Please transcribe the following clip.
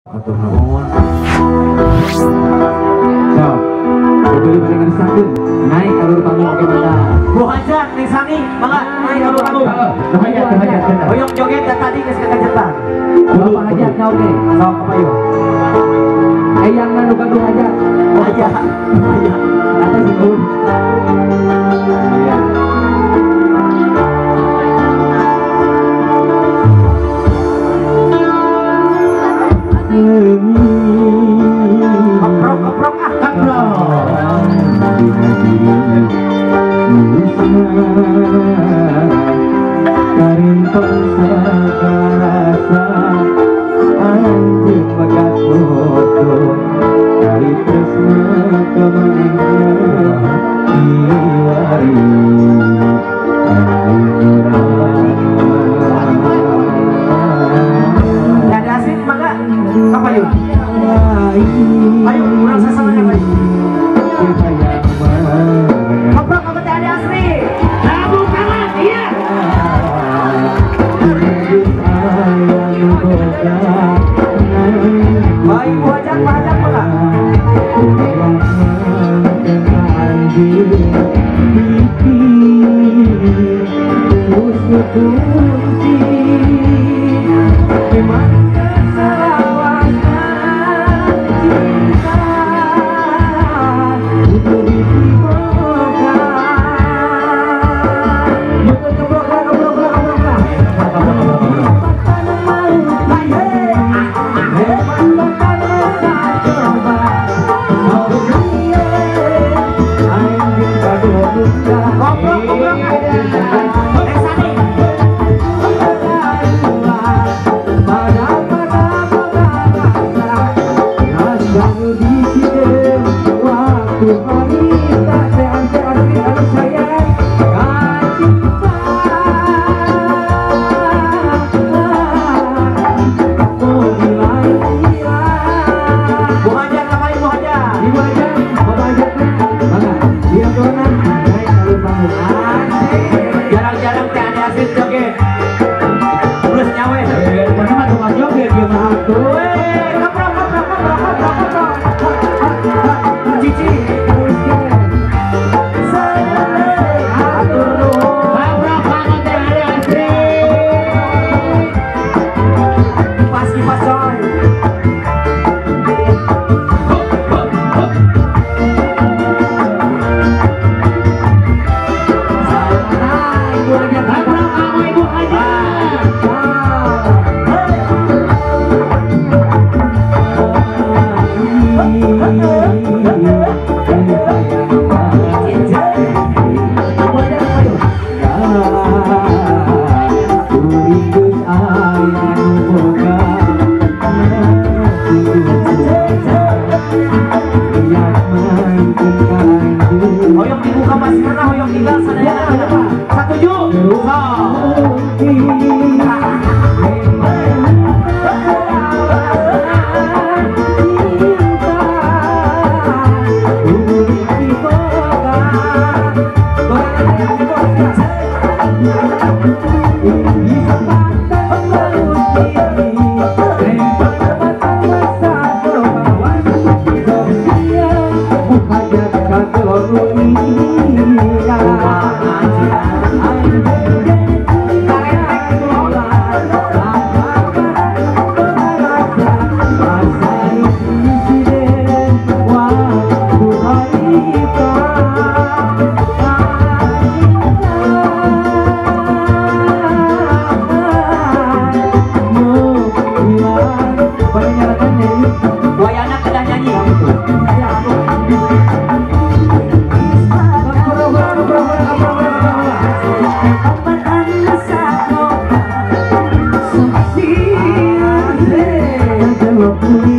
Atur nuhun. Sok. Beli bareng ngersangkeun. Naik alur panggung oke mangga. Bu Hajat ning sani mangga naik alur panggung. Nu hajat, nu hajat. Hoyong joget da tadi geus kakajetan. Bapak hajat na oge. Sok kapayu. Eyangna nu gaduh hajat. Aya. Aya. Atas itu. Iya. Keprok keprok ah keprok. Ayo, kurang sasarannya, Pak. Ngobrol sama Teh Ade Asri. Tabung tangan, iya. Baik, Bu Hajat, Pak Hajat, Pak. Jarang-jarang Teh Ade Asri joget. Plus nyawe. Mana mah tukang joget dia mah. Keprok keprok keprok keprok keprok. Cici. Atur nuhun. Keprok banget Teh Ade Asri. Kipas kipas coy. Hoyong dibuka maskerna, hoyong tinggal sadayana. Satuju. Wayana kedah nyanyi. Thank you.